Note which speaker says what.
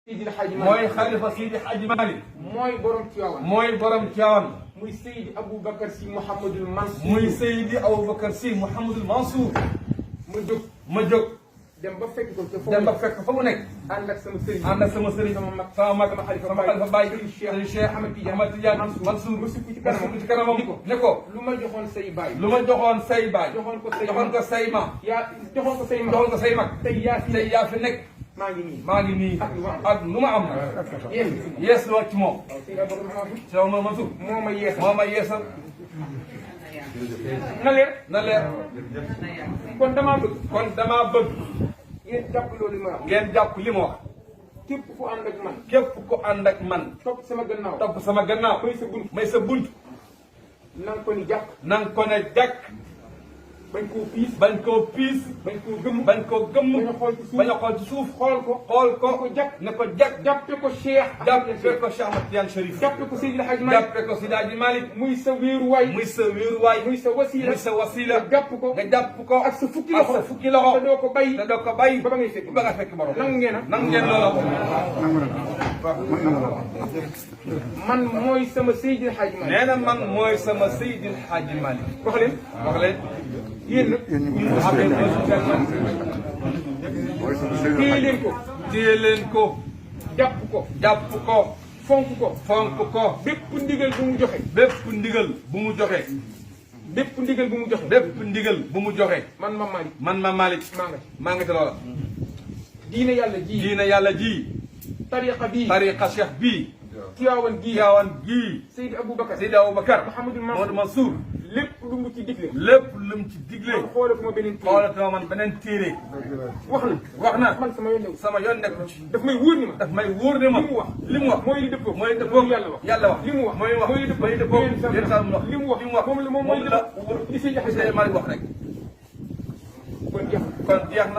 Speaker 1: Seydil Hadji Malick
Speaker 2: mooy xalifa Seydi Hadji Malick.
Speaker 1: mooy borom Tiwaawan.
Speaker 2: mooy borom Tiwaawan.
Speaker 1: muy Seydi Aboubacar Sy Mouhamadul Mansour.
Speaker 2: muy Seydi Aboubacar Sy Mouhamadul Mansour. ma jóg.
Speaker 1: dem ba fekk ko ca foofu.
Speaker 2: dem ba fekk fa mu nekk.
Speaker 1: ànd ak sama sëriñ.
Speaker 2: ànd ak sama sëriñ. sama mag sama xalifa Baye. sëriñ Cheikh Ahmed Tidiane Mansour.
Speaker 1: mu sukk ci kanamam
Speaker 2: ne ko.
Speaker 1: lu ma joxoon say baay.
Speaker 2: lu ma joxoon say baay.
Speaker 1: joxoon
Speaker 2: ko say ma.
Speaker 1: joxoon ko say mag.
Speaker 2: joxoon ko say mag.
Speaker 1: tey
Speaker 2: yaa fi nekk.
Speaker 1: maa ngi nii.
Speaker 2: maa ngi nii ak lu ma am. yees loo ci moom. Cheikh Mansour. moo ma yeesal.
Speaker 1: na
Speaker 2: leer.
Speaker 1: kon damaa bëgg. ngeen jàpp loolu ma wax.
Speaker 2: ngeen jàpp li ma wax.
Speaker 1: képp ku ànd ak man.
Speaker 2: képp ku ànd ak man.
Speaker 1: topp sama gannaaw.
Speaker 2: topp sama gannaaw. may sa bunt.
Speaker 1: na nga ko ni jàkk.
Speaker 2: na nga ko ne jàkk.
Speaker 1: bañ koo piis.
Speaker 2: bañ koo piis.
Speaker 1: bañ koo gëmm.
Speaker 2: bañ koo gëmm.
Speaker 1: bañ a xool ci suuf.
Speaker 2: xool ko. ne ko jàkk.
Speaker 1: jàppe ko Cheikh.
Speaker 2: jàppe ko Cheikh Ahmed Tidiane Chérif.
Speaker 1: jàppe ko Seydil Hadji Malick.
Speaker 2: jàppe ko Seydi Hadji Malick.
Speaker 1: muy sa wéeruwaay.
Speaker 2: muy sa wéeruwaay.
Speaker 1: muy sa wasiila.
Speaker 2: muy sa wasiila.
Speaker 1: nga jàpp ko. ak sa fukki loxo. te doo ko bàyyi. ba ba ngay fekk.
Speaker 2: ba nga fekk borom.
Speaker 1: nangu ngeen
Speaker 2: loolu.
Speaker 1: man mooy sama Seydil Hadji Malick.
Speaker 2: nee na man mooy sama Seydil Hadji Malick.
Speaker 1: wax leen. yéen nag. téye leen ko. jàpp ko. fonk ko. bépp ndigal bu mu joxe.
Speaker 2: bépp ndigal bu mu joxe. man ma Malick. maa nga ci loola.
Speaker 1: diine
Speaker 2: yàlla ji. tariqa cheikh bii. Tiwaawan gii. Seydi Aboubacar. Mouhamadou Mansour.
Speaker 1: lépp lu mu ci digle.
Speaker 2: xoolatuma man beneen téere. wax na.
Speaker 1: man
Speaker 2: sama yoon nekk ci.
Speaker 1: daf may wóor ni ma.
Speaker 2: li mu wax.
Speaker 1: mooy li dëppoo.
Speaker 2: yàlla wax.
Speaker 1: li mu wax.
Speaker 2: mooy li dëppoo.
Speaker 1: li mu wax. moom la li Seydi Hadji
Speaker 2: Malick wax rek.
Speaker 1: kon jeex na.